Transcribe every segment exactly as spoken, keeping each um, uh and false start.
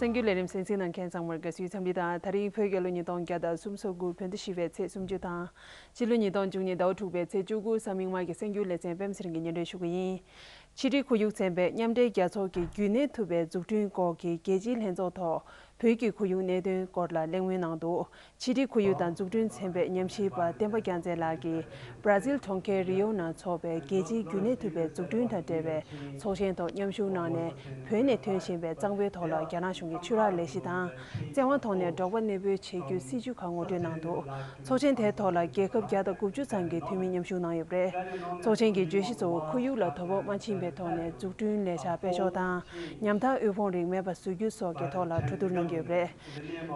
གསར་འགྱུར་ལས་རིམ་གསན་གཟིགས་གནང་མཁན་ཚང་མར་དགའ་བསུའི་འཚམས་འདྲི་དང་། ད་རིང་བོད་རྒྱལ་ལོ་ཉིས་སྟོང་བརྒྱ་དང་སུམ་ཅུ་སོ་དགུ་བོད་ཟླ་བཞི་པའི་ཚེས་སུམ་ཅུ་དང་། སྤྱི་ལོ་ཉིས་སྟོང་བཅུ་གཉིས་ཟླ་བ་དྲུག་པའི་ཚེས་བཅུ་དགུ་གཟའ་མིག་དམར་གྱི་གསར་འགྱུར་ལེ་ཚན་པད་མ་ཚེ་རིང་གིས་སྙན་སྒྲོན་ཞུ་གི་ཡིན། ཕྱི་དྲིལ་ཁོར་ཡུག་ཚན་པས་མཉམ་འབྲེལ་རྒྱལ་ཚོགས་ཀྱི་རྒྱུན་གནས་ཐུབ་པའི་འཛུགས་སྐྲུན་སྐོར་གྱི་རྒྱལ་སྤྱིའི་ལྷན་ཚོགས་ཐོག་བོད་ཀྱི་ཁོར་ཡུག་གནད་དོན་སྐོར་ལ་གླེང་མོལ་གནང་འདུག་ཕྱི་དྲིལ་ཁོར་ཡུག་དང་འཛུགས་སྐྲུན་ཚན་པའི་ཉམས་ཞིབ་པ་བསྟན་པ་རྒྱལ་མཚན་ལགས་ཀྱིས་བྷ་ར་ཛིལ་གྲོང་ཁྱེར་རི་ཡོ་ནང་འཚོགས་པའི་རྒྱལ་སྤྱིའི་རྒྱུན་གནས་ཐུབ་པའི་འཛུགས་སྐྲུན་དང་འབྲེལ་བའི་ཚོགས་ཆེན་ཐོག་མཉམ་ཞུགས་གནང་ནས། བོད་ནས་ཐོན་བཞིན་པའི་གཙང་པོའི་ཐོག་ལ་རྒྱ་ནག་གཞུང་གིས་ཆུ་རགས་ལས་གཞི་དང་། བཙན་དབང་ཐོག་ནས་འབྲོག་པ་གནས་སྤོས་བྱེད་རྒྱུའི་སྲིད་བྱུས་ཁག་ངོ་སྤྲོད་གནང་འདུག་ཚོགས་ཆེན་དེའི་ཐོག་ལ་རྒྱལ་ཁབ་བརྒྱ་དང་དགུ་བཅུ་ཙམ་གྱི་འཐུས་མི་མཉམ་ཞུགས་གནང་ཡོད་པ་རེད། ཚོགས་ཆེན་གྱི་བརྗོད་གཞི་གཙོ་བོ་ཁོར་ཡུག་ལ་དོ་ཕོག་མ་ཕྱིན་པའི་ཐོག་ནས་འཛུགས་སྐྲུན་ལས་འཆར་སྤེལ་ཕྱོགས་དང་། ཉམ་ཐག་དབུལ་ཕོངས་རིགས་མེད་པ་བཟོ་རྒྱུ་སོགས་ཀྱི་ཐོག་ལ་གྲོས་བསྡུར་གནང་གི་ཡོད་པ་རེད།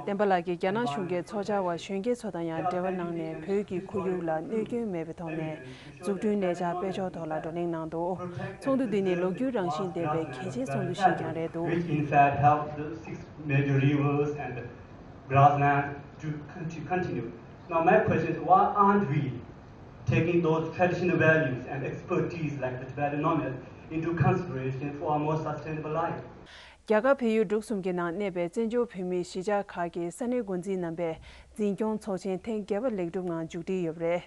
བསྟན་པ་ལགས་ཀྱིས་རྒྱ་ནག་གཞུང་གི་ཚོགས་བཅར་བ་གཞོན་སྐྱེས་ཚོ་དང་ཡང་འབྲེལ་བ་གནང་ནས། བོད་ཀྱི་ཁོར་ཡུག་ལ་གནོད་སྐྱོན་མེད་པའི་ཐོག་ནས་འཛུགས་སྐྲུན་ལས་འཆར་སྤེལ་ཕྱོགས་ཐོག་ལ་བགྲོ་གླེང་གནང་འདུག་ཚོགས་འདུ་འདི་ནི་ལོ་རྒྱུས་རང་བཞིན་ལྡན་པའི་གལ་ཆེའི་ཚོགས་འདུ་ཞིག་ཀྱང་རེད་འདུག which in fact helped the six major rivers and the grassland to con- to continue. Now my question is, why aren't we taking those traditional values and expertise like the Tibetan nomads into consideration for a more sustainable life? རྒྱ་གར་བལ་ཡུལ་འབྲུག་གསུམ་གྱི་ནང་གནས་པའི་བཙན་བྱོལ་བོད་མིའི་གཞིས་ཆགས་ཁག་གི་ས་གནས་འགོ་འཛིན་རྣམ་པས་འཛིན་སྐྱོང་ཚོགས་ཆེན་ཐེངས་བརྒྱད་པ་ལེགས་གྲུབ་ངང་མཇུག་སྒྲིལ་ཡོད་པ་རེད།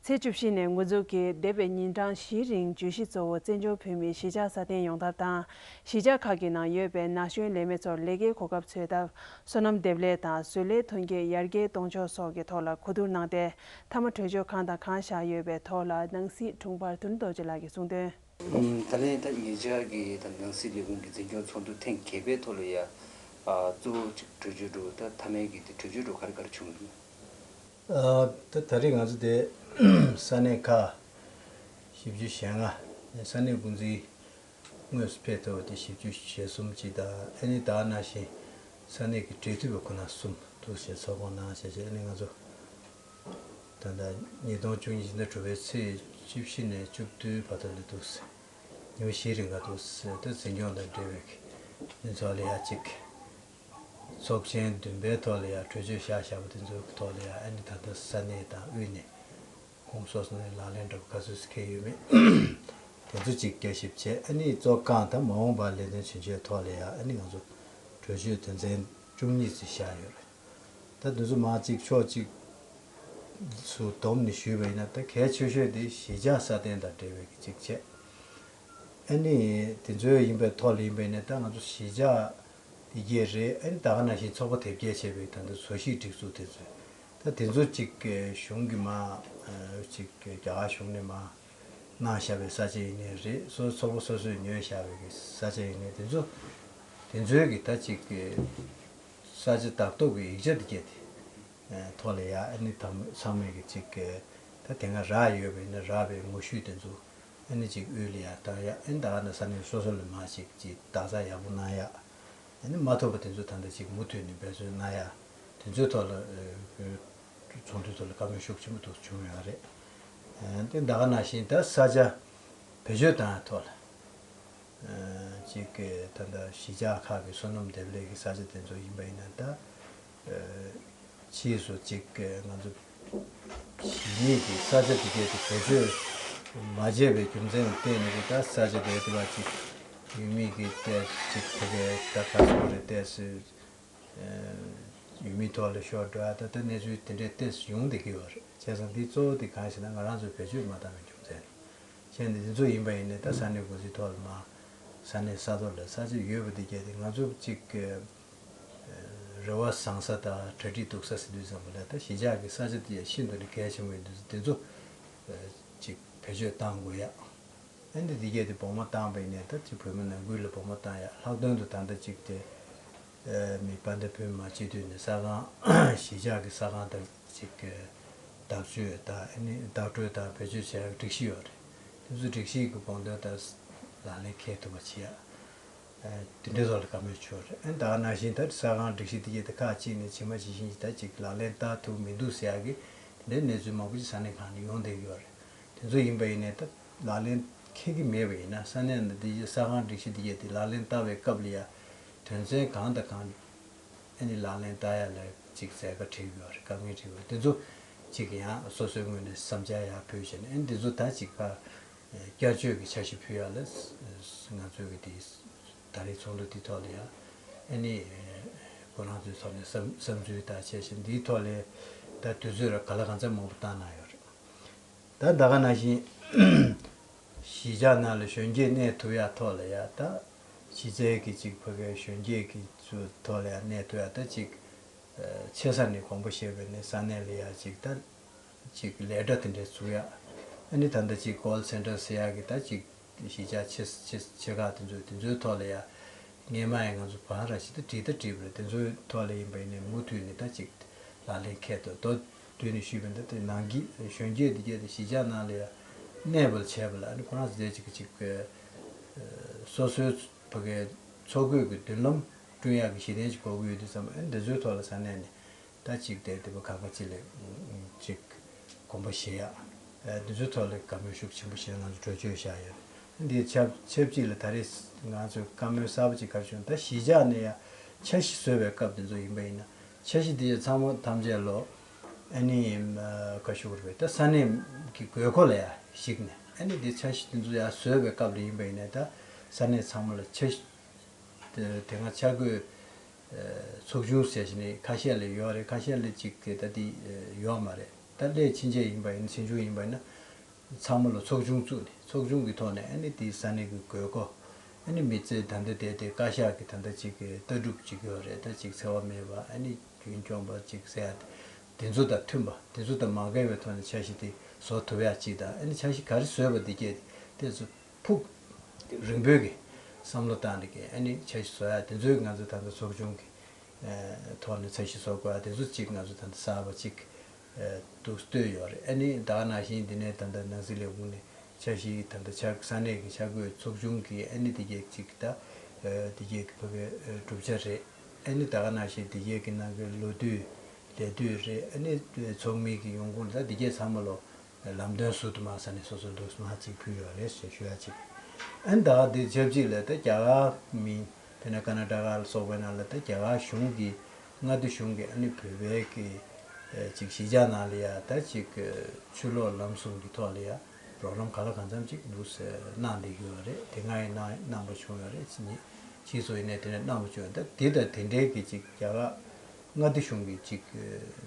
ཚེས་བཅུ་བཞི་ནས་འགོ་འཛུགས་ཀྱིས་འདས་པའི་ཉིན་གྲངས་བཞིའི་རིང་བརྗོད་གཞི་གཙོ་བོ་བཙན་བྱོལ་བོད་མིའི་གཞིས་ཆགས་སྲ་བརྟན་ཡོང་ཐབས་དང་། གཞིས་ཆགས་ཁག་གི་ནང་ཡོད་པའི་ན་གཞོན་ལས་མེད་ཚོར་ལས་ཀའི་གོ་སྐབས་འཚོལ་ཐབས། སོ་ནམ་འདེབས་ལས་དང་བཟོ་ལས་ཐོན་སྐྱེད་ཡར་རྒྱས་གཏོང་ཕྱོགས་སོགས་ཀྱི་ཐོག་ལ་གོ་བསྡུར་གནང་སྟེ། མཐའ་མ་གྲོས་ཆོད་གང་དང་གང་བཞག་ཡོད་པའི་ཐོག་ལ་ནང་སྲིད་དྲུང་འཕར་དོན་གྲུབ་རྡོ་རྗེ་ལགས་ཀྱིས་གསུངས་དོན། ད་ལན་ད་ཉེ་ཆར་གྱི་ད་ནང་སྲིད་ལས་ཁུངས་ཀྱི་འཛིན་སྐྱོང་ཚོགས་འདུ་ཐེངས་བརྒྱད་པའི་ཐོག་ལ་ཡ། གཙོ་བོ་གཅིག་གྲོས་ཆོད་འགྲོ་ད་མཐའ་མའི་གི་དེ་གྲོས་ཆོད་འགྲོ་ག་རེ་ག་རེ་བྱུང་འདུག་ད་ད་རེས་ང་ཚོ་དེ་ས་གནས་ཁག་བཞི་བཅུ་ཞེ་ལྔ་ས་གནས་འགོ་འཛིན་དངོས་སུ་ཕེབས་ཐུབ་པ་དེ་བཞི་བཅུ་ཞེ་གསུམ་ཅིག་དང་། ཨ་ནི་ད་ག་ནང་བཞིན་ས་གནས་ཀྱི་འབྲེལ་མཐུད་པ་ཁོ་ན་གསུམ་འདུག་ཞེས་ཚོགས་ཁང་ནང་བྱས་བྱས། ཨ་ནི་ང་ཚོ་ད་ལྟ་ཉིས་སྟོང་བཅུ་གཉིས་ཕྱི་ཟླ་དྲུག་པའི་ཚེས་བཅུ་བཞི་ནས་བཅུ་བདུན་བར་དུ་ལ་འདུག་ཉི་མ་བཞིའི་རིང་ག་འདུག་ད་འཛིན་སྐྱོང་དང་འབྲེལ་བའི་གི་དེ་ཚོ་ལ་ཡ་གཅིག་ཚོགས་ཆེན་བདུན་པའི་ཐོག་ལ་ཡང་གྲོས་ཆོད་བཞག་བཞག་པ་དེ་ཚོའི་ཐོག་ལ་ཡང་ཨ་ནི་ད་ལྟ་ས་གནས་དང་དབུས་ནས་ཁོངས་སོ་སོ་ནས་ལག་ལེན་འགྲོ་བ་ག་ཚོད་ཅིག་འཁེལ་ཡོད་མེད་དེ་ཚོ་ཅིག་བསྐྱར་ཞིབ་བྱས། ཨ་ནི་གཙོ་རྐང་ད་མ་འོངས་པར་ལས་དོན་ཆེན་ཆེའི་ཐོག་ལ་ཡང་ཨ་ནི་ང་ཚོ་གྲོས་ཆོད་དོན་ཚན་བཅུ་གཉིས་ཙམ་བཞག་ཡོད་རེད། ད་དེ་ཚོ་མར་ཅིག་ཕྱོགས་གཅིག་སུ་བསྡོམས་ནས་ཞུས་པ་ཡིན་ན། ད་གལ་ཆེ་ཤོས་དེ་གཞིས་ཆགས་སྲ་བརྟན་དང་འབྲེལ་བའི་གཅིག་བྱས། ཨ་ནི་དེ་ཚོའི་ཡིན་པའི་ཐོག་ལ་ཡིན་པ་ཡིན་ན། ད་ང་ཚོ་གཞིས་ཆགས་དེ་གས་རེད། ཨ་ནི་ད་ག་ནང་བཞིན་ཚོགས་པ་དེབ་སྐྱེལ་བྱས་པའི་ད་ལྟ་བཟོ་གཞིས་སྒྲིག་འཛུགས་དེ་ཚོ། ད་དེ་ཚོ་གཅིག་གཞུང་གིས་མར་གཅིག་རྒྱ་གར་གཞུང་ནས་མར་གནང་བཞག་པའི་ས་ཆ་ཡིན་ནའི་རེད། སོ་ཚོགས་པ་སོ་སོས་ཉོས་བཞག་པའི་གི་ས་ཆ་ཡིན་ནའི། དེ་ཚོ་དེ་ཚོའི་གི་ད་གཅིག་གི་ས་ཆ་བདག་ཐོབ་ཀྱི་ཡིག་ཆ་དེ་གས་དེ་ཐོག་ལ་ཡ་ཨ་ནི་ད་ཚང་མས་གི་གཅིག་གི་ད་དེ་སྔ་རག་ཡོད་པ་ཡིན་ན་རག་པའི་ངོ་བཤུས་དེ་ཚོ་ཨ་ནི་གཅིག་དབུས་ལ་ཡ་བཏང་ཡ། ཨ་ནི་ད་ག་ནང་ས་གནས་སོ་སོ་ལ་མར་གཅིག་གཅིག་བདག་རྩ་ཡག་པོ་གནང་ཡ། ཨ་ནི་མ་ཐོབ་པ་དེ་ཚོ་ད་ལྟ་གཅིག་མུ་མཐུད་ནས་འབད་བརྩོན་གནང་ཡ། དེ་ཚོའི་ཐོག་ལ་ཚོགས་འདུའི་ཐོག་ལ་བཀའ་མོལ་ཤུགས་ཆེན་པོ་འདུག་བྱུང་ཡོད་རེད། ཨ་དེ་ད་ག་ནང་བཞིན་ད་ས་ཆ་བེད་སྤྱོད་བཏང་ཡ་ཐོག་ལ། གཅིག་གི་ད་ལྟ་གཞིས་ཆགས་ཁག་གི་སོ་ནམ་འདེབས་ལས་ཀྱི་ས་ཆ་དེ་ཚོ་ཡིན་པ་ཡིན་ན། ད་ཕྱིས་སུ་གཅིག་གི་ང་ཚོ་གཞིས་ནས་ཀྱི་ས་ཆ་དེ་གས་དེ་བེད་སྤྱོད་མ་བྱས་པའི་རྒྱུ་མཚན་ལ་བརྟེན་ནས་ཀྱི་ད་ས་ཆ་དེ་དེ་བ་གཅིག་ཡུལ་མི་གི་ཏོག་ཙམ་གཅིག་དེ་གས་ད་ག་ཚོད་རེ་ཏོག་ཙམ་ཡུལ་མིའི་ཐོག་ལ་ཤོར་འགྲོ་ཡ། ད་ལྟ་གནས་ཚུལ་དེ་འདྲའི་ཏོག་ཙམ་ཡོང་བསྡད་ཀྱི་ཡོད་རེད། བྱས་ཙང་འདི་གཙོ་བོ་དེ་གང་ཞེ་ན། ང་རང་ཚོས་བེད་སྤྱོད་མ་བཏང་བའི་རྒྱུ་མཚན་རེད། བྱས་ནས་འདི་ཚོ་ཡིན་པ་ཡིན་ནའི་ད་ས་གནས་འགོ་འཛིན་ཐོག་ལ་མར་ས་གནས་ས་ཐོག་ལ་ས་ཆ་ཡོད་པ་དེ་གས་དེ་ང་ཚོ་གཅིག་རེ་བ་བཟང་ས་དང་གྲ་སྒྲིག་སྡུག་ས་ཟེར་དུས་ཙམ་པ་ལ། ད་གཞིས་ཆགས་ཀྱི་ས་ཆ་དེ་ཤིན་ཏུ་ནས་གལ་ཆེན་པོ་ཡིན་དུས་ཙང་དེ་ཚོ་གཅིག་བེད་སྤྱོད་བཏང་དགོས་ཡ། ཨ་ནི་འདི་གས་དེ་བོགས་མ་བཏང་བ་ཡིན་ནའི་ད་ཅིག་བོད་མི་ནང་ཁུལ་ལ་བོགས་མ་བཏང་ཡ། ལྷག་དོན་དུ་ད་ལྟ་ཅིག་དེ་མི་དཔལ་ལྡན་ཕུན་མ་སྤྱི་འཐུས་ནས་ས་ཁང་གཞིས་ཆགས་ཀྱི་ས་ཁང་དང་ཅིག་བདག་སྤྱོད་དང་ཨ་ནི་བདག་སྤྲོད་དང་བེད་སྤྱོད་བྱེད་ཡ་སྒྲིག་གཞི་ཡོད་རེད། དེ་ཚོ་སྒྲིག་གཞི་གི་དགོངས་དོན་ལྟར་ལག་ལེན་འཁེལ་ཐུབ་པ་བྱེད་ཡ། དེ་འདྲའི་ཐོག་ལ་བཀའ་མོལ་བྱས་རེད། ཨ་ནི་ད་ག་ནང་བཞིན་ད་ས་ཁང་སྒྲིག་གཞི་དེ་གས་དེ་ཁག་ཅིག་ནས་ཇི་མ་ཇི་བཞིན་གྱི་ད་ཅིག་ལག་ལེན་བསྟར་ཐུབ་མི་འདུག་ཟེར་ཡ་གི་དེ་འདྲའི་གནས་ཚུལ་མང་པོ་ཅིག་ས་གནས་ཁག་ནས་ཡོང་བསྡད་ཀྱི་ཡོད་རེད། དེ་ཚོ་ཡིན་པ་ཡིན་ནའི་ད་ལག་ལེན་འཁེལ་གྱི་མེད་པ་ཡིན་ན། ས་གནས་ནང་དེ་ས་ཁང་སྒྲིག་གཞི་དེ་གས་དེ་ལག་ལེན་བསྟར་བའི་སྐབས་ལ་ཡ་དོན་ཚན་གང་དང་གང་ཨ་ནི་ལག་ལེན་བསྟར་ཡ་ལ་ཅིག་མཛད་དཀའ་འཕྲད་ཀྱི་ཡོད་རེད། དཀའ་ངལ་འཕྲད་ཀྱི་ཡོད་རེད། དེ་ཚོ་ཅིག་ཡང་སོ་སོའི་ངོས་ནས་བསམ་འཆར་ཡར་ཕུལ་བྱས་ནས། ཨ་ནི་དེ་ཚོ་ད་ཅིག་ཁ་བསྐྱར་བཅོས་ཀྱི་འཆར་གཞི་ཕུལ་ཡ་ལ་ང་ཚོའི་གི་དེ་ད་རེས་ཚོགས་འདུ་དེ་ཐོག་ལ་ཡ་ཨ་ནི་ ཁོ་རང་ཚོའི་ཐོག་ནས་བསམ་བསམ་ཚུལ་དང་བྱས་ཤིང་འདིའི་ཐོག་ལ་ད་དུས་ཚོད་ར་ག་ལ་གང་འཚམ་མང་པོ་བཏང་གནང་ཡོད་རེད། ད་ད་ག་ནང་བཞིན་གཞིས་ཆགས་ནང་ལ་གཞོན་སྐྱེས་གནས་ཐུབ་ཡག་ཐོག་ལ་ཡ་ད་གཞི་རྩའི་གི་ཅིག་ཕ་གའི་གཞོན་སྐྱེས་ཀྱི་ཚུ་ཐོག་ལ་ཡ་གནས་ཐུབ་ཡག་ད་ཅིག་ཆེ་ས་ནས་དགོངས་པ་བཞེས་པའི་ནས་ས་གནས་ལ་ཡ་ཅིག་ད་ཅིག་ལས་གྲྭ་དེ་འདྲའི་བཙུགས་ཡག་ཨ་ནི་ད་ལྟ་ཅིག་ཀོལ་སེན་ཊར་ཟེར་ཡག་གི་ད་ཅིག་གཞིས་ཆགས་ཆེ་ཆེ་ཆེ་ཁག་དེ་ཚོ་དེ་ཚོའི་ཐོག་ལ་ཡ་སྔས་མ་ཡང་ང་ཚོ་བང་ར་ཞིག་ཏུ་བྲིས་ད་བྲིས་པ་རེད། དེ་ཚོའི་ཐོག་ལ་ཡིན་པ་ཡིན་ནའི་མུ་མཐུད་ནས་ད་ཅིག་ལག་ལེན་འཁེལ་ཐུབ་མདོར་བསྡུས་ནས་ཞུས་པ་ཡིན་ད་དེ་ནང་གི་གཞོན་སྐྱེས་དེ་གྱད་དེ་གཞིས་ཆགས་ནང་ལ་ཡ་གནས་པར་བྱས་པ་ལ་ཨ་ནི་ཁོ་རང་ཚོ་དེ་ཅིག་གི་ཅིག་སོ་སོའི་ཕ་གའི་འཚོ་གོས་ཀྱི་མདུན་ལམ་བསྐྲུན་ཡག་གི་གཞི་རྟེན་ཅིག་དགོས་ཀྱི་ཡོད་དུས་ཙམ་ཨ་ནི་འདི་ཚོའི་ཐོག་ལ་ས་གནས་ནས། ད་ཅིག་དེ་དེ་བ་ག་ག་ཅི་ལས་ཅིག་དགོངས་པ་བཞེས་ཡག་འདི་ཚོའི་ཐོག་ལ་བཀའ་མོལ་ཤུགས་ཆེན་པོ་བྱས་ང་ཚོ་གྲོས་ཆོད་བཞག་ཡོད། འདི་ཆབས་ཆབས་ཅིག་ལ་ད་རེས་ང་ཚོས་བཀའ་མོལ་གསར་པ་ཅིག་ག་རེ་བྱུང་ད་གཞིས་ཆགས་ནས་ཡ་འཆར་གཞི་བཟོས་པའི་སྐབས་དེ་ཚོ་ཡིན་པ་ཡིན་ན་འཆར་གཞི་དེ་ཚང་མ་ཐམས་ཅད་ལོ་ཨ་ནི་ག་ཞུ་དགོས་རེད་ད་ས་གནས་ཀྱི་དགོས་མཁོ་ལ་ཡ་གཞིགས་ནས་ཨ་ནི་དེ་འཆར་གཞི་དེ་ཚོ་ཡ་བཟོས་པའི་སྐབས་ལ་ཡིན་པ་ཡིན་ན་ད་ས་གནས་ཚང་མ་ལ་འཆར་གཞི། དེ་དེ་སྔ་འཆར་འགོད་ཚོགས་ཆུང་ཟེར་བཞིན་ནས་ཁ་ཤས་ལ་ཡོད་རེད། ཁ་ཤས་ལ་ཅིག་དེ་ད་དེ་ཡོད་མ་རེད། ད་སླད་ཕྱིན་ཆད་ཡིན་པ་ཡིན་ཕྱིས་འབྱུང་ཡིན་པ་ཡིན་ན་ཚང་མ་ལ་ཚོགས་ཆུང་བཙུགས་ནས་ཚོགས་ཆུང་གི་ཐོག་ནས་ཨ་ནི་དེ་ས་གནས་ཀྱི་དགོས་མཁོ་ཨ་ནི་མི་ཚེ་ད་ལྟ་བསྡད་དེ་བཀའ་ཤག་གི་ད་ལྟ་ཅིག་ལྟ་གྲུབ་ཅིག་ཡོད་རེད། ད་ཅིག་འཚེ་བ་མེད་པ་ཨ་ནི་རྒྱུན་སྐྱོང་པ་ཅིག་ཟེར་ཡ་དེ་ཚོ་དང་མཐུན་པ་དེ་ཚོ་དང་མ་འགལ་བའི་ཐོག་ནས་འཆར་གཞི་དེ་བཟོ་ཐུབ་ཡ་ཅིག་དང་ཨ་ནི་འཆར་གཞི་ག་རེ་བཟོས་པ་དེ་གས་དེ་ཚོ། ཕུགས་རིང་པོའི་གི་བསམ་བློ་བཏང་ནས་གི་ཨ་ནི་འཆར་གཞི་བཟོ་ཡ་དེ་ཚོའི་ང་ཚོ་ད་ལྟ་ཚོགས་ཆུང་གི་ཐོག་ནས་འཆར་གཞི་བཟོ་དགོས་ཡ་དེ་ཚོ་གཅིག་ང་ཚོ་ད་ལྟ་གསར་པ་གཅིག་འདུག་བཏོད་ཡོད་རེད། ཨ་ནི་ད་ག་ནང་བཞིན་འདི་ནས་ད་ལྟ་ནང་སྲིད་ལས་ཁུངས་ནས་འཆར་གཞི་ད་ལྟ་འཆར་ས་གནས་ཀྱི་འཆར་འགོད་ཚོགས་ཆུང་གི་ཨ་ནི་དེ་གས་གཅིག་ད་དེ་གས་ཀྱི་ཕ་གི་གྲུབ་ཆ་རེད། ཨ་ནི་ད་ག་ནང་བཞིན་དེ་གས་ཀྱི་ནང་གི་ལོ་དུས་ལས་དུས་རེད། ཨ་ནི་ཚོགས་མི་གི་ཡོང་ཁུངས་ད་དེ་གས་ཚང་མ་ལོ། ལམ་སྟོན་ཟུར་དུ་མ་ས་ནས་སོ་སོ་འདུག་མ་གཅིག་ཕུལ་ཡོད་རེད་ཞེས་ཞུ་ཡ་གཅིག་ཨན་ད་ག་དེ་ཆབས་ཅིག་ལ་ད་རྒྱ་གར་མི་དེ་ནས་ཀ་ན་ཊ་ཀ་ལ་སོགས་པའི་ནང་ལ་ད་རྒྱ་གར་གཞུང་གི་མངའ་སྡེ་གཞུང་གི་ཨ་ནི་བོད་པའི་གི་ཅིག་གཞིས་ཆགས་ནང་ལ་ཡ་ད་ཅིག་ཆོས་ལུགས་ལམ་གསུམ་གི་ཐོག་ལ་ཡ་རོགས་རམ་ག་ལ་གང་འཚམ་ཅིག་འདུག་གནང་བསྡད་ཀྱི་ཡོད་རེད། དེ་སྔ་ཡི་གནང་གནང་པ་བྱུང་ཡོད་རེད། ཕྱིས་སུ་ཡིན་ནའི་དེ་ནས་གནང་པ་བྱུང་ཡོད། ད་དེ་དང་དེ་འབྲེལ་གི་ཅིག་རྒྱ་གར་མངའ་སྡེ་གཞུང་གི་ཅིག་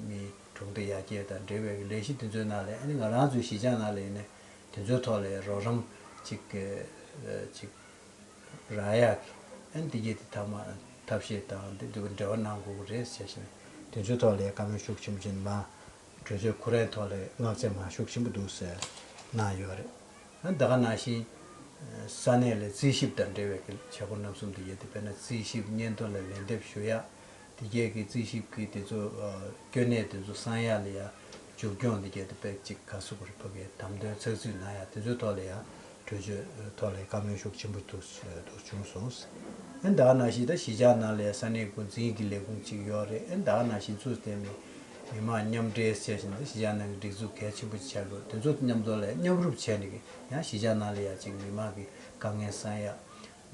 མི་གྲོང་སྡེ་ཡར་རྒྱས་དང་འབྲེལ་བའི་ལས་གཞི་དེ་ཚོའི་ནང་ལ་ཨ་ནི་ང་རང་ཚོའི་གཞིས་ཆགས་ནང་ལ་ཡིན་ནའི་དེ་ཚོའི་ཐོག་ལ་རོགས་རམ་ཅིག་ཅིག་རག་ཡག་གི་ཨ་ནི་དེ་གྱད་དེ་ཐ་མ་ཐབས་ཤེས་དང་དེ་འདུག་འབྲེལ་བ་གནང་དགོས་ཀྱི་རེད་ཟེར་བཞིན་དེ་ཚོའི་ཐོག་ལ་བཀའ་མོལ་ཤུགས་ཆེན་པོ་ཅིག་མ་གྲོས་ཆོད་ཁོ་རའི་ཐོག་ལ་མངགས་ཆ་མ་ཤུགས་ཆེན་པོ་འདུག་ཟེར་གནང་ཡོད་རེད། ད་ག་ནང་བཞིན་ས་གནས་ལ་རྩིས་ཞིབ་དང་འབྲེལ་བའི་བྱེད་སྒོ་རྣམ་གསུམ་དེ་ཡོད་དེ་དཔེར་ན་རྩིས་ཞིབ་སྙན་ཐོ་ལ་ལན་འདེབས་ཞུ་ཡ་དེ་གས་ཀྱི་རྩིས་ཞིབ་ཀྱི་དེ་ཚོ་སྐྱོན་གནས་དེ་ཚོ་སངས་ཡག་ལ་ཡ་མཇུག་སྐྱོང་དེ་གས་དེ་དཔེ་གཅིག་ག་སུ་གུར་ཕ་གའི་དམ་དོན་ཚགས་ཚུད་གནང་ཡ་དེ་ཚོའི་ཐོག་ལ་ཡ་གྲོས་ཆོད་ཐོག་ལ་བཀའ་མོལ་ཤུགས་ཆེན་པོ་དུ་དུ་བྱུང་སོང་། ཨན་ད་ག་ནང་བཞིན་ད་གཞིས་ཆགས་ནང་ལ་ཡ་ས་གནས་འགོ་འཛིན་གྱི་ལས་ཁུངས་གཅིག་ཡོད་རེད། ཨན་ད་ག་ནང་བཞིན་ཚུལ་བསྟན་པའི་མི་མང་མཉམ་འབྲེལ་ཟེར་བཞིན་དུ་གཞིས་ཆགས་ནང་གི་སྒྲིག་འཛུགས་གལ་ཆེན་པོ་ཆགས་དགོས། དེ་ཚོ་མཉམ་དུ་ལ་མཉམ་རུབ་བྱས་ནས་ཀྱི་ཡང་གཞིས་ཆགས་ནང་ལ་ཡ་གཅིག་མི་མང་གི་དཀའ་ངལ་སེལ་ཡ།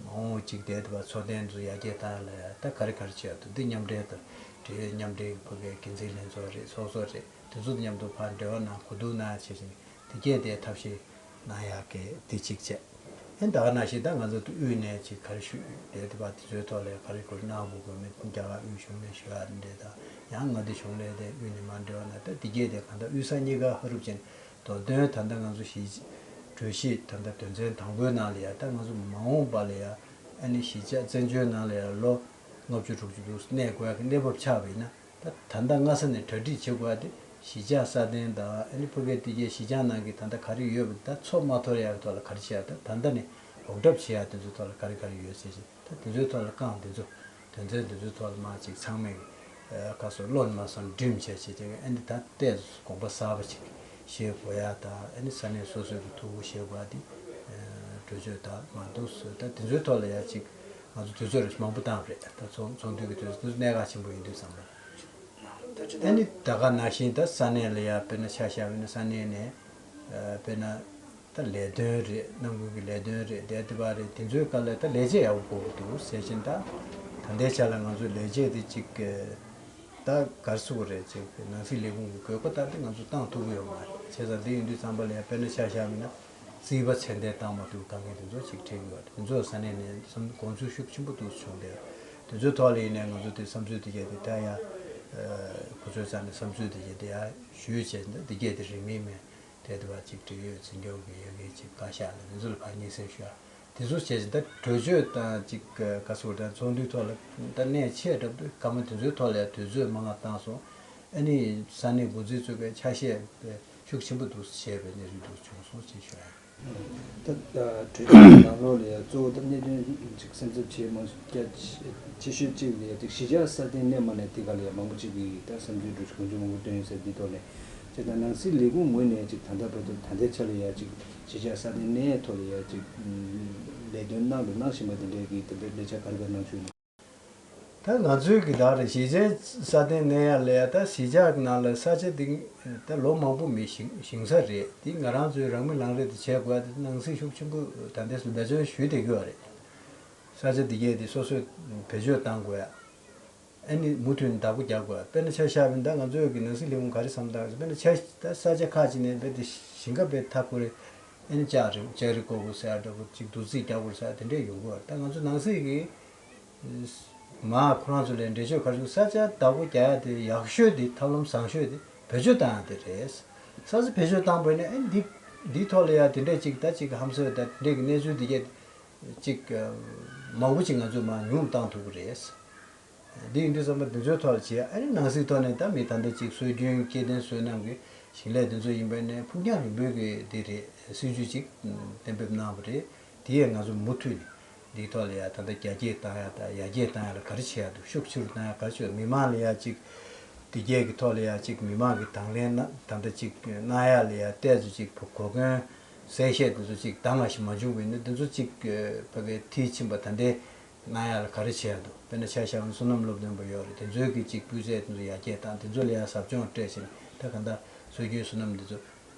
མ་འོངས་གཅིག་དེ་དུ་བ་འཚོ་རྟེན་ཚོ་ཡར་རྒྱས་བཏང་ཡ་ལ་ཡ་ད་ག་རེ་ག་རེ་བྱེད་ཡ་འདུག་འདི་མཉམ་འབྲེལ་དང་འབྲེལ་ཡོད་མཉམ་འབྲེལ་གྱི་ཕ་གའི་འགན་འཛིན་ལྷན་ཚོགས་རེད། ཚོགས་གཙོ་རེད། དེ་ཚོ་དང་མཉམ་དུ་ཕར་འབྲེལ་བ་གནང་གོ་བསྡུར་གནང་ཡ་བྱེད་བཞིན་དེ་གས་དེ་ཐབས་ཤེས་གནང་ཡག་གི་དེ་གཅིག་བྱས། ཨེ་ད་ག་ནང་བཞིན་ད་ང་ཚོ་དབུས་ནས་ཅིག་ག་རེ་ཞུ་དེ་དེ་བ་དེ་ཚོའི་ཐོག་ལ་ག་རེ་གོ་གནང་དགོས་དགོས་མེད་རྒྱ་གར་དབུས་གཞུང་ནས་ཞུ་ཡ་འདྲ་དང་ཡང་མངའ་སྡེ་གཞུང་ལས་དེ་དབུས་ནས་མར་འབྲེལ་བ་གནང་ད་དེ་གས་དེ་གང་ལྟར་དབུས་ས་གཉིས་ཀ་ཧ་རུབ་ཅན་དོ་དོན་ད་ལྟ་ང་ཚོ་གཞིས་གྲོས་གཞི་ད་ལྟ་དོན་ཚན་དང་པོའི་ནང་ལ་ཡ་ད་ང་ཚོ་མ་འོངས་པ་ལ་ཡ་ཨ་ནི་གཞིས་ཆགས་བཙན་བྱོལ་ནང་ལ་ཡ་ལོ་ལྔ་བཅུ་དྲུག་ཅུ་དུ་གནས་དགོས་ཡ་གི་གནས་བབ་ཆགས་པ་ཡིན་ན། ད་ད་ལྟ་སྔ་ས་ནས་གྲ་སྒྲིག་བྱེད་དགོས་ཡ་དེ་གཞིས་ཆགས་སྲ་བརྟན་དང་ཨ་ནི་ཕ་གའི་དེ་གའི་གཞིས་ཆགས་ནང་གི་ད་ལྟ་ག་རེ་ཡོད་པ་ད་འཚོ་མ་ཐུབ་ཡ་གི་ཐོག་ལ་ག་རེ་བྱེད་ཡ་ད་ད་ལྟ་ནས་རོགས་སྐྲབ་བྱེད་ཡ་དེ་ཚོའི་ཐོག་ལ་ག་རེ་ག་རེ་ཡོད་ཟེར་བཞིན་ད་དེ་ཚོའི་ཐོག་ལ་རྐང་དེ་ཚོ་དོན་ཚན་དེ་ཚོའི་ཐོག་ལ་མ་ཅིག་ཚང་མས་ཁ་སོ་བློ་ནས་མ་སོང་འགྲིམ་བྱས་བྱས་བྱས་ཨ་ནི་ད་ལྟས་དགོངས་པ་གསར་པ་ཅིག་བཞེས་དགོས་ཡ་ད་ཨ་ནི་ས་གནས་སོ་སོའི་གི་ཐུགས་ཁུར་བཞེས་དགོས་ཡ་དེ་གྲོས་ཆོད་ད་མ་འདུག་ཟེར་ད་དེ་ཚོའི་ཐོག་ལ་ཡ་ཅིག་ང་ཚོ་དུས་ཚོད་རེ་མང་པོ་བཏང་རེད། ད་ཚོགས་ཚོགས་འདུ་གི་དུས་ཚོད་གནད་འགག་ཆེན་པོ་ཡིན་དུས་ཙམ་པ། ཨ་ནི་ད་ག་ནང་བཞིན་ད་ས་གནས་ལ་ཡ་དཔེར་ན་ཆ་བཞག་པ་ཡིན་ན་ས་གནས་ནས་དཔེར་ན་ད་ལས་དོན་རེད། ནང་ཁུལ་གྱི་ལས་དོན་རེད། དེ་དེ་བ་རེད། དེ་ཚོའི་སྐབས་ལ་ད་ལས་བྱེད་ཡག་པོ་དགོས་ཀྱི་འདུག་ཟེར་བཞིན་ད་ད་ལྟའི་ཆ་ལ་ང་ཚོ་ལས་བྱེད་དེ་གཅིག་ད་གར་སུ་གོ་རེད་ཅིག་ནང་སྲིད་ལས་ཁུངས་ཀྱི་དགོས་མཁོ་ལྟར་དེ་ང་ཚོ་བཏང་ཐུབ་ཀྱི་ཡོད་མ་རེད། བྱས་ཙང་དེ་ཡིན་དུས་ཙམ་པ་ལ་ཡ་དཔེར་ན་ཆ་བཞག་པ་ཡིན་ན། རྩིས་པ་ཚད་ལྡན་བཏང་མ་ཐུབ་དཀའ་ངལ་དེ་ཚོ་ཅིག་འཕྲད་ཀྱི་ཡོད་རེད། དེ་ཚོ་ས་གནས་ནས་བསམ་དགོངས་ཚུལ་ཤུགས་ཆེན་པོ་འདུག་བྱུང་སྟེ་ དེ་ཚོའི་ཐོག་ལ་ཡིན་ནའི་ང་ཚོ་དེ་བསམ་ཚུལ་དེ་གས་དེ་ད་ཡ། ཨ། ཁོ་ཚོའི་རྩ་ནས་བསམ་ཚུལ་དེ་གས་དེ་ཡ་ཞུས་བྱས་ནས་དེ་གས་དེ་རིང་མིན་མིན་དེ་དེ་བ་ཅིག་འབྲེལ་ཡོད་འཛིན་སྐྱོང་གི་ཡ་གི་ཅིག་བཀའ་ཤག་ལ་དེ་ཚོ་ལ་ཕར་སྙན་སེང་ཞུ་ཡ། དེ་ཚོ་བྱས་ཙང་ད་གྲོས་ཆོད་དང་ཅིག་ག་ཟེར་དང་ཚོགས་འདུའི་ཐོག་ལ་ད་གནད་ཆེ་དྲགས་དུས་སྐར་མ་དེ་ཚོའི་ཐོག་ལ་ཡ་དུས་ཚོད་མང་བ་བཏང་སོང་། ཨ་ནི་ས་གནས་འགོ་འཛིན་ཚོས་པའི་ཆ་ཤས་ཤུགས་ཆེན་པོ་འདུག་བྱས་པའི་གནས་ཚུལ་འདུག་བྱུང་སོང་ཅེས་ཞུ་ཡ། ད་ད་གྲོས་ཆོད་ནང་ལོགས་ལ་ཡ་གཙོ་བོ་ད་གནད་དོན་ཅིག་སེམས་འཚབ་བྱེད་མང་རྒྱ་ཆེ་ཤོས་གཅིག་ལ་ཡ་ཅིག་གཞིས་ཆགས་སྲ་བརྟན་གནས་མ་གནས་དེ་ག་ལ་ཡ་མང་པོ་ཅིག་གིས་ད་བསམ་ཚུལ་འགྲོ་གཞི་གང་བྱུང་མང་པོ་བཏོན་ཡོད་ཟེར་འདི་ཐོག་ནས་ཅིག་ད་ནང་སྲིད་ལས་ཁུངས་ངོས་ནས་ཅིག་ད་ལྟ་བར་དུ་ད་ལྟའི་ཆ་ལ་ཡ་ཅིག་གཞིས་ཆགས་སྲ་བརྟན་གནས་ཐོག་ལ་ཡ་ཅིག་ལས་དོན་གནང་དང་གནང་བཞིན་པ་དེ་འདྲའི་གི་ད་ལྟ་ལས་འཆར་ག་རེ་ག་གནང་བཞིན་ཡོད། ད་ང་ཚོའི་གི་ད་རེ་གཞིས་ཆགས་སྲ་བརྟན་གནས་ཡ་ལ་ཡ་ད་གཞིས་ཆགས་ནང་ལ་ས་ཆ་འདི་ད་ལོ་མང་པོ་མི་ཞིང་ཞིང་ས་རེད། འདི་ང་རང་ཚོའི་རང་མི་རང་རེ་དེ་བྱས་དགོས་ཡ་དེ་ནང་སྲིད་ཤུགས་ཆེན་པོ་ད་ལྟའི་སུ་འབད་བརྩོན་ཞུས་བསྡད་ཀྱི་ཡོད་རེད། ས་ཆ་འདི་གས་དེ་སོ་སོས་བེད་སྤྱོད་བཏང་དགོས་ཡ། ཨ་ནི་མུ་མཐུད་ནས་བདག་པོ་རྒྱག་དགོས་ཡ། དཔེར་ན་ཆ་བཞག་པ་ཡིན་ད་ང་ཚོའི་གི་ནང་སྲིད་ལས་ཁུངས་ག་རེ་བསམ་བཏང་དཔེར་ན་ཆ་ད་ས་ཆ་ཁག་ཅིག་ནས་རྦད་དེ་ཞིང་ཁ་རྦད་མཐའ་འཁོར་རེད། ཨ་ནི་ལྕགས་རི་ལྕགས་རི་བརྐོ་དགོས་ཟེར་ཡ་འདྲ་པོ་ཅིག་བསྡུ་རྩིས་རྒྱག་དགོས་ཟེར་ཡ་དེ་འདྲས་ཡོང་གི་ཡོད་རེད། ད་ང་ཚོ་ནང་སྲིད་ཀྱི་མ་ཁོ་རང་ཚོ་ལ་འགྲེལ་བརྗོད་ག་རེ་བྱུང་ས་ཆ་བདག་པོ་རྒྱག་ཡ་དེ་ཡག་ཤོས་དེ་ཐབས་ལམ་བཟང་ཤོས་དེ་བེད་སྤྱོད་བཏང་ཡ་དེ་རེད། ས་ཆ་བེད་སྤྱོད་བཏང་པ་ཡིན་ན་ཨ་ནི་འདི་འདིའི་ཐོག་ལ་ཡ་དེ་འདྲས་ཅིག་ད་ཅིག་ཧམ་སེམས་ད་དེ་འདྲས་ཀྱི་གནས་ཚུལ་དེ་གས་ཅིག་མང་པོ་ཅིག་ང་ཚོས་མར་ཉུང་བཏང་ཐུབ་ཀྱི་རེད། འདི་ཡིན་དུས་ཙམ་པ་འདི་ཚོའི་ཐོག་ལ་བྱས་ཨ་ནི་ནང་སྲིད་ཐོག་ནས་ད་མི་ད་ལྟ་ཅིག་སྲོལ་རྒྱུན་སྐྱེ་ལྡན་སོ་ནམ་གྱི་ཞིང་ལས་འདི་ཚོ་ཡིན་པ་ནས་ཕུགས་རྒྱང་རིང་པོའི་གི་འདི་རེད་སྲིད་ཇུས་ཅིག་གཏན་འབེབས་གནང་བ་རེད། དེ་ཡང་ང་ཚོ་མུ་མཐུད་ནས་འདིའི་ཐོག་ལ་ཡ་ད་ལྟ་རྒྱ་སྐྱེད་བཏང་ཡ་དང་ཡར་རྒྱས་བཏང་ཡ་ལ་ག་རེ་བྱེད་ཡ་འདུག་ཤུགས་ཆེ་རུ་བཏང་ཡ་ག་རེ་བྱེད་མི་མང་ལ་ཡ་ཅིག་འདི་རྒྱས་ཀྱི་ཐོག་ལ་ཡ་ཅིག་མི་མང་གི་དང་ལེན་ན་ད་ལྟ་ཅིག་གནང་ཡ་ལ་ཡ་ཏོག་ཙམ་ཅིག་གོ་སྐོན་གསལ་བཤད་འདི་ཚོ་ཅིག་ད་མ་ཞིག་མ་བྱུང་བས་ནི་འདི་ཚོ་ཅིག་ཕ་གི་མཐིལ་ཕྱིན་པ་ད་ལྟའི་གནང་ཡ་ལ་ག་རེ་བྱེད་ཡ་འདུག་དཔེར་ན་ཆ་བཞག་ན་སོ་ནམ་སློབ་སྟོན་པ་ཡོད་རེད། དེ་ཚོའི་གི་ཅིག་སྤུས་ཚད་དེ་ཚོ་ཡར་རྒྱས་བཏང་དེ་ཚོ་ལ་ཡང་ཟབ་སྦྱོང་སྤྲད་བྱས་ནས་ད་གང་ལྟར་སྲོལ་རྒྱུན་སོ་ནམ་འདི་ཚོ་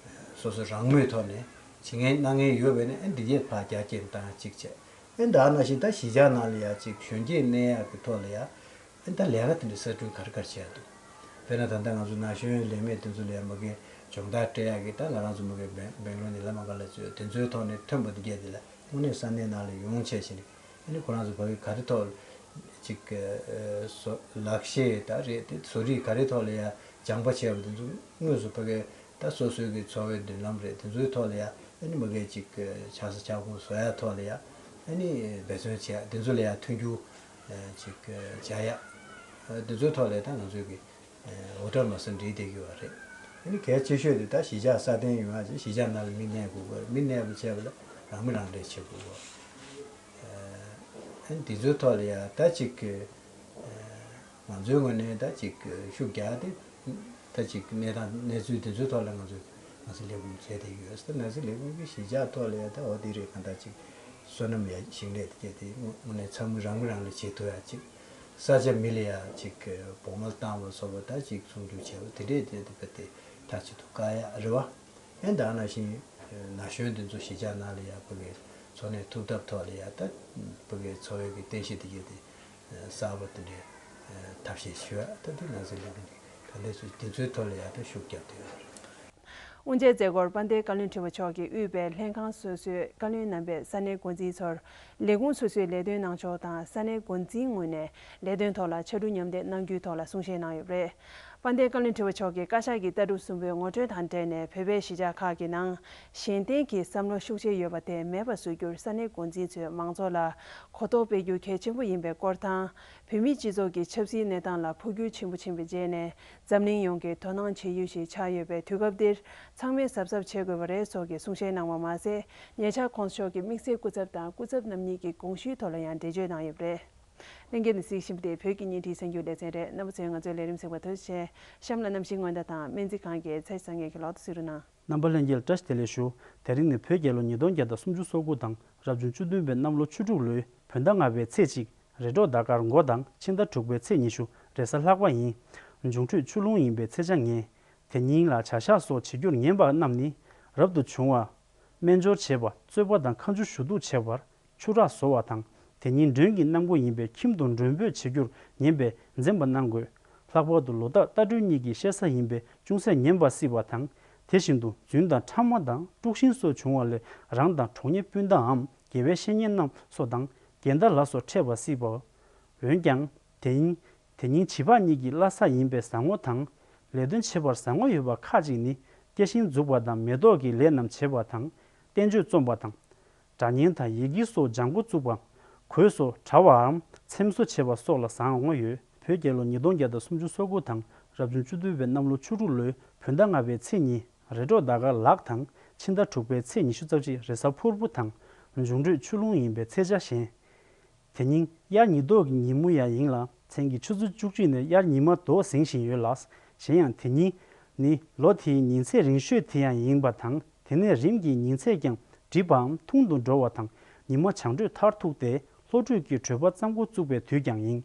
སོ་སོ་རང་མོས་ཐོག་ནས་བྱེད་མཁན་གནང་མཁན་ཡོད་པས་ན་ཨེ་འདི་གས་ཕར་རྒྱ་སྐྱེད་བཏང་ཡ་གཅིག་བྱས། ཨེ་ད་ནང་བཞིན་ད་གཞིས་ཆགས་ནང་ལ་ཡ་ཅིག་གཞོན་སྐྱེས་གནས་ཡག་གི་ཐོག་ལ་ཡ་ཨེ་ད་ལས་ཀ་དེ་འདྲ་གསར་སྐྲུན་ག་རེ་ག་རེ་བྱས་ཡ་འདུག་དཔེར་ན་ད་ལྟ་ང་ཚོ་ན་གཞོན་ལས་མེད་དེ་ཚོ་ལ་ཡ་མ་གི་སྦྱོང་བརྡར་སྤྲད་ཡག་གི་ད་ང་རང་ཚོ་མ་གི་སྦེང་སྦེང་ལོར་ནས་ལ་མ་ག་ལ་ཚོས་དེ་ཚོའི་ཐོག་ནས་ཐོན་པ་འདི་གས་དེ་ལ་དངོས་གནས་ས་གནས་ནང་ལ་ཡོང་བྱས་བྱས་ནས། ཨ་ནི་ཁོ་རང་ཚོ་ཕ་གི་ག་རེ་ཐོག་ཅིག་ཨ་བཟོ་ལག་ཤེས་ད་རེད་དེ་བཟོ་རིག་ག་རེ་ཐོག་ལ་ཡ་སྦྱངས་པ་བྱས་པ་དེ་ཚོ་དངོས་སུ་ཕ་གི་ད་སོ་སོའི་གི་འཚོ་བའི་མདུན་ལམ་རེད་དེ་ཚོའི་ཐོག་ལ་ཡ་ཨ་ནི་མ་གི་ཅིག་ཨ་ཆགས་ས་ཆགས་ཁུངས་བཟོ་ཡ་ཐོག་ལ་ཡ་ཨ་ནི་འབད་བརྩོན་བྱས་དེ་ཚོ་ལ་ཡ་མཐུན་འགྱུར་ཨ་ཅིག་ཨ་བྱ་ཡ་ཨ་དེ་ཚོའི་ཐོག་ལ་ཡ་ད་ང་ཚོའི་གི་ཨ་འུ་ཐག་མ་སོན་འགྲིག་བསྡད་ཡོད་རེད། ཨ་ནི་གལ་ཆེ་ཤོས་དེ་ད་གཞིས་ཆགས་སྲ་བརྟན་ཡོང་ཡ་ཅིག་གཞིས་ཆགས་ནང་ལ་མི་གནས་དགོས་པ་མི་གནས་པ་བྱས་པ་ལ་རང་མི་རང་ལས་བྱེད་དགོས་པ། ཨ་ནི་དེ་ཚོའི་ཐོག་ལ་ཡ་ད་ཅིག་ང་ཚོའི་ངོས་ནས་ད་ཅིག་ཤུགས་རྒྱག་དེ་ད་ཅིག་གནས་སྟངས་གནས་ཚུལ་དེ་ཚོའི་ཐོག་ལ་ང་ཚོས་ནང་སྲིད་ལས་ཁུངས་བྱས་བསྡད་ཡོད། ད་ནང་སྲིད་ལས་ཁུངས་ཀྱིས་གཞིས་ཆགས་ཐོག་ལ་ཡ་ད་འོ་དེ་རེད་གང་ལྟར་ཅིག་སོ་ནམ་ཡ་ཞིང་ལས་དེ་གས་དེ་དངོས་གནས་ཚང་མ་རང་མི་རང་ལས་བྱེད་ཐུབ་ཡ་ཅིག་ས་ཆ་མི་ལ་ཡ་ཅིག་བོགས་མ་བཏང་བ་སོགས་པ་ད་ཅིག་སྲུང་སྐྱོབ་བྱས་པ་དེ་འདྲས་དེ་དེ་ག་དེ་མཐའ་གཅིག་ཏུ་བཀག་ཡ་རེད་བ། ཨེ་ད་ནང་བཞིན་ན་གཞོན་དེ་ཚོ་གཞིས་ཆགས་ནང་ལ་ཡ་ཕ་གི་འཚོ་གནས་ཐུབ་ཐབས་ཐོག་ལ་ཡ་ད་ཕ་གི་འཚོ་བའི་གི་རྟེན་གཞི་དེ་གས་དེ་གསར་པ་དེ་འདྲའི་ཐབས་ཤེས་ཞུ་ཡ་ད་དེ་ང་ཚོའི་ལས་འགུལ་གྱི་ད་ལས་ཚོ་དེ་ཚོའི་ཐོག་ལ་ཡ་ད་ཤུགས་རྒྱབ་བསྡད་ཡོད་རེད། དབུ་འབྱེད་མཛད་སྒོར་དཔལ་ལྡན་བཀའ་བློན་ཁྲི་པ་མཆོག་གིས་དབུས་པའི་ལྷན་ཁང་སོ་སོའི་བཀའ་བློན་རྣམ་པས་ས་གནས་འགོ་འཛིན་ཚོར་ལས་ཁུངས་སོ་སོའི་ལས་དོན་གནང་ཕྱོགས་དང་ས་གནས་འགོ་འཛིན་ངོས་ནས་ལས་དོན་ཐོག་ལ་ཕྱར་གྲུ་མཉམ་འདེགས་གནང་རྒྱུའི་ཐོག་ལ་གསུང་བཤད་གནང་ཡོད་པ་རེད། དཔལ་ལྡན་བཀའ་བློན་ཁྲི་པ་མཆོག་གིས་བཀའ་ཤག་གི་ལྟ་གྲུབ་གསུམ་པའི་ངོ་སྤྲོད་དང་འབྲེལ་ནས་བོད་པའི་གཞིས་ཆགས་ཁག་གི་ནང་གཞན་བརྟེན་གྱི་བསམ་བློ་ཤུགས་ཆེ་ཡོད་པ་དེ་མེད་པ་བཟོ་རྒྱུར་ས་གནས་འགོ་འཛིན་ཚོས་མང་ཚོགས་ལ་གོ་རྟོགས་སྤེལ་རྒྱུ་གལ་ཆེན་པོ་ཡིན་པའི་སྐོར་དང་། བོད་མིའི་སྤྱི་ཚོགས་ཀྱི་ཆབ་སྲིད་གནས་སྟངས་ལ་འཕོ་འགྱུར་ཆེན་པོ་ཕྱིན་པའི་རྗེས་ནས་འཛམ་གླིང་ཡོངས་ཀྱིས་དོ་སྣང་བྱེད་ཡུལ་ཞིག་ཆགས་ཡོད་པའི་དུས་སྐབས་འདིར་ཚང་མས་གཟབ་གཟབ་བྱེད་དགོས་པ་རེད་སོགས་ཀྱི་གསུང་བཤད་གནང་བ་མ་ཟད། ཉེ་ཆར་༸གོང་ས་མཆོག་གི་དམིགས་བསལ་སྐུ་ཚབ་དང་སྐུ་ཚབ་རྣམ་གཉིས་ཀྱི་དགོངས་ཞུའི་ཐོག་ལ་ཡང་འགྲེལ་བརྗོད་གནང་ཡོད་པ་རེད། ལྷན་རྒྱས་ནས་གཟིགས་བཞིན་པ་དེ་བོད་ཀྱི་བརྙན་འཕྲིན་གསར་འགྱུར་ལེ་ཚན་རེད། རྣམ་པ་ཚོས་ང་ཚོའི་ལས་རིམ་གཟིགས་པར་ཐུགས་རྗེ་ཆེ། གཤམ་ལ་གནམ་གཤིས་སྔོན་བརྡ་དང་སྨན་རྩིས་ཁང་གི་ཚེས་བཟང་ངེད་ཀྱི་ལོག་ཏུ་གཟིགས་རོགས་གནང་། རྣམ་པ་ལྷན་རྒྱས་ལ་བཀྲ་ཤིས་བདེ་ལེགས་ཞུ། དེ་རིང་ནི་བོད་རྒྱལ་ལོ་ཉིས་སྟོང་བརྒྱ་དང་སུམ་ཅུ་སོ་དགུ་དང་རབ་བྱུང་བཅུ་བདུན་པའི་གནམ་ལོ་ཆུ་འབྲུག་ལོའི་བོད་ཟླ་ལྔ་པའི་ཚེས་གཅིག་རེས་གྲོགས་ཟླ་སྐར་མགོ་དང་ཕྱི་ཟླ་དྲུག་པའི་ཚེས་ཉི་ཤུ་རེས་གཟའ་ལྷག་པ་ཡིན། འབྱུང་འཕྲོད་ཆུ་རླུང་ཡིན་པའི་ཚེས་ཆ་ངེས། དེ་ཉིན་ལ་བྱ་གཞག་སོགས་བྱེད་རྒྱུར་ངན་པ་རྣམས་ནི་རབ་ཏུ་བྱུང་བ། སྨན་སྦྱོར་བྱེད་པ་རྩོད་པ་དང་མཁའ་འགྲོ་ཞུ་གཏུག་བྱེད་པར་ཆུ་རགས་བཟོ་བ་དང་དེ་ཉིན་མགྲོན་གྱི་གནམ་སྒོ་ཡིན་པས་ཁྱིམ་དུ་མགྲོན་འབོད་བྱེད་རྒྱུར་ངན་པས་འཛེམ་པ་གནང་དགོས། ལྷག་པར་དུ་ལོ་རྟགས་རྟ་སྦྲུལ་གཉིས་ཀྱི་བཤད་ས་ཡིན་པས་ཅུང་ཟད་ངན་པ་སྲིད་པ་དང་དེ་བཞིན་དུ་རྫུན་དང་ཕྲ་མ་དང་དཀྲུག་ཤིང་སོགས་བྱུང་བ་ལས་རང་དང་གྲོགས་ཉེ་སྤུན་ཟླའམ་དགེ་བའི་བཤེས་གཉེན་རྣམས་སོགས་དང་འགལ་ཟླ་ལ་སོགས་འཕྲད་པ་སྲིད་པ། འོན་ཀྱང་དེ་ཉིན་དེ་ཉིན་བྱིས་པ་གཉིས་ཀྱི་བླ་གཟའ་ཡིན་པས་བཟང་ངོ་དང་། ལས་དོན་བྱེད་པར་བཟང་ངོ་ཡོད་པ་ཁག་ཅིག་ནི། སྐྱེ་ཤིང་འཛུགས་པ་དང་མེ་ཏོག་གི་ལས་རྣམས་བྱེད་པ་དང་། བསྟན་བཅོས་རྩོམ་པ་དང་། སྒྲ་སྙན་དང་ཡི་གེ་སོགས་ལྗང་གུ་བཙུགས་པ། གོས་སོགས་བྲ་བའམ་ཚེམ་བཟོ་བྱེད་པ་སོགས་ལ་བཟང་ངོ་ཡོད། བོད་རྒྱལ་ལོ་ཉིས་སྟོང་བརྒྱ་དང་སུམ་ཅུ་སོ་དགུ་དང་རབ་བྱུང་བཅུ་བདུན་པའི་གནམ་ལོ་ཆུ་འབྲུག་ལོའི་བོད་ཟླ་ལྔ་པའི་ཚེས་གཉིས། རེ་དྲོ་ཟླ་སྐར་ལག་དང་། ཕྱི་ཟླ་དྲུག་པའི་ཚེས་ཉི་ཤུ་རྩ་གཅིག་རེས་གཟའ་ཕུར་བུ་དང་། འབྱུང་འཕྲོད་ཆུ་ཀླུང་ཡིན་པས་ཚེས་ཆ་གཞན། དེ་ཉིན་དབྱར་ཉི་ལྡོག་གི་ཉིན་མོ་ཡང་ཡིན་ལ། མཚན་གྱི་ཆུ་ཚོད་བཅུ་གཅིག་ནས་དབྱར་ཉི་མ་ལྡོག་ཟིན་བཞིན་ཡོད་ལ། གཞན་ཡང་དེ་ཉིན་ནི་ལོ་དེའི་ཉིན་ཚད་རིང་ཤོས་དེ་ཡང་ཡིན་པ་དང་། དེ་ནས་རིམ་གྱིས་ཉིན་ཚད་ཀྱང་འགྲིབ་པའམ་ཐུང་དུ་འགྲོ་བ་དང་། ཉི་མ་བྱང་བགྲོད་མཐར་ཐུག་སྟེ་ལྷོ་བགྲོད་ཀྱི་དྲོད་པ་རྩམ་ཁུ་བཙུགས་པའི་དུས་ཀྱང་ཡིན།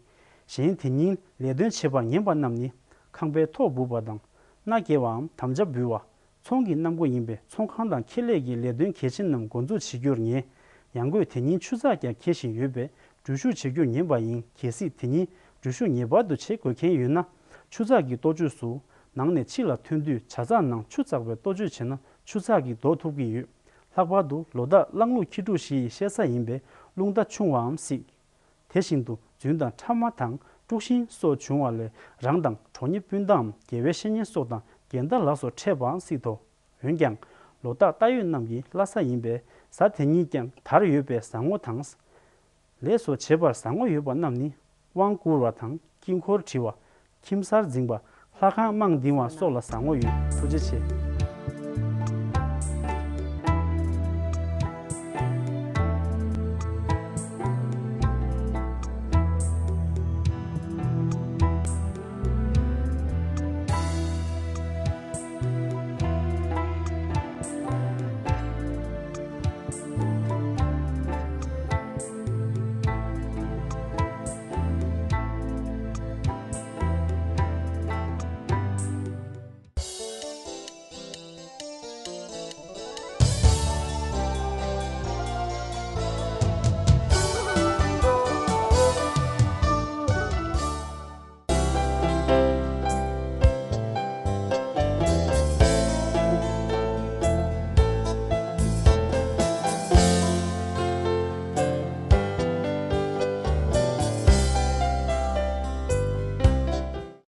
གཞན་དེ་ཉིན་ལས་དོན་བྱེད་པར་ངན་པ་རྣམས་ནི། ཁང་པའི་ཐོག་སྦུབ་པ་དང་། མནའ་སྐྱེལ་བའམ་དམ་བཅའ་འབུལ་བ། ཚོང་གི་གནམ་སྒོ་ཡིན་པས་ཚོང་ཁང་དང་ཁེ་ལས་ཀྱི་ལས་དོན་གལ་ཆེ་རྣམས་འགོ་འཛུགས་བྱེད་རྒྱུར་ཉེ། ཡང་སྒོས་དེ་ཉིན་ཆུ་ཚགས་ཀྱང་འཁེལ་བཞིན་ཡོད་པས་འགྲུལ་བཞུད་བྱེད་རྒྱུར་ཉན་པ་ཡིན། གལ་སྲིད་དེ་ཉིན་འགྲུལ་བཞུད་ངེས་པར་དུ་བྱེད་དགོས་མཁན་ཡོད་ན། ཆུ་ཚགས་ཀྱི་གཏོ་བཅོས་སུ་ནང་ནས་ཕྱི་ལ་ཐོན་དུས་ཇ་ཚགས་ནང་ཆུ་བཙགས་པའི་གཏོ་བཅོས་བྱས་ན་ཆུ་ཚགས་ཀྱིས་ལྡོག་ཐུབ་ཀྱི་ཡོད། ལྷག་པར་དུ་ལོ་རྟགས་གླང་ལུག་ཁྱི་ཕྲུག་བཞི་ཡི་བཤད་ས་ཡིན་པས་རླུང་རྟ་ཆུང་བའམ་སྲེག་དེ་བཞིན་དུ་རྫུན་དང་ཕྲ་མ་དང་དཀྲུག་ཤིང་སོགས་བྱུང་བ་ལས་རང་དང་གྲོགས་ཉེ་སྤུན་ཟླའམ་དགེ་བའི་བཤེས་གཉེན་སོགས་དང་འགལ་ཟླ་ལ་སོགས་འཕྲད་པའང་སྲིད་དོ། འོན་ཀྱང་ལོ་རྟགས་རྟ་ཡོས་རྣམས་ཀྱི་བླ་གཟའ་ཡིན་པས་གཟའ་དེ་ཉིད་ཀྱང་དར་ཡོད་པས་བཟང་ངོ་དང་། ལས་སོགས་བྱེད་པར་བཟང་ངོ་ཡོད་པ་རྣམས་ནི་དབང་བསྐུར་བ་དང་དཀྱིལ་འཁོར་བྲི་བ། ཁྱིམ་གསར་འཛིན་པ། ལྷ་ཁང་རྨང་འདིང་བ་སོགས་ལ་བཟང་ངོ་ཡོད། ཐུགས་རྗེ་ཆེ།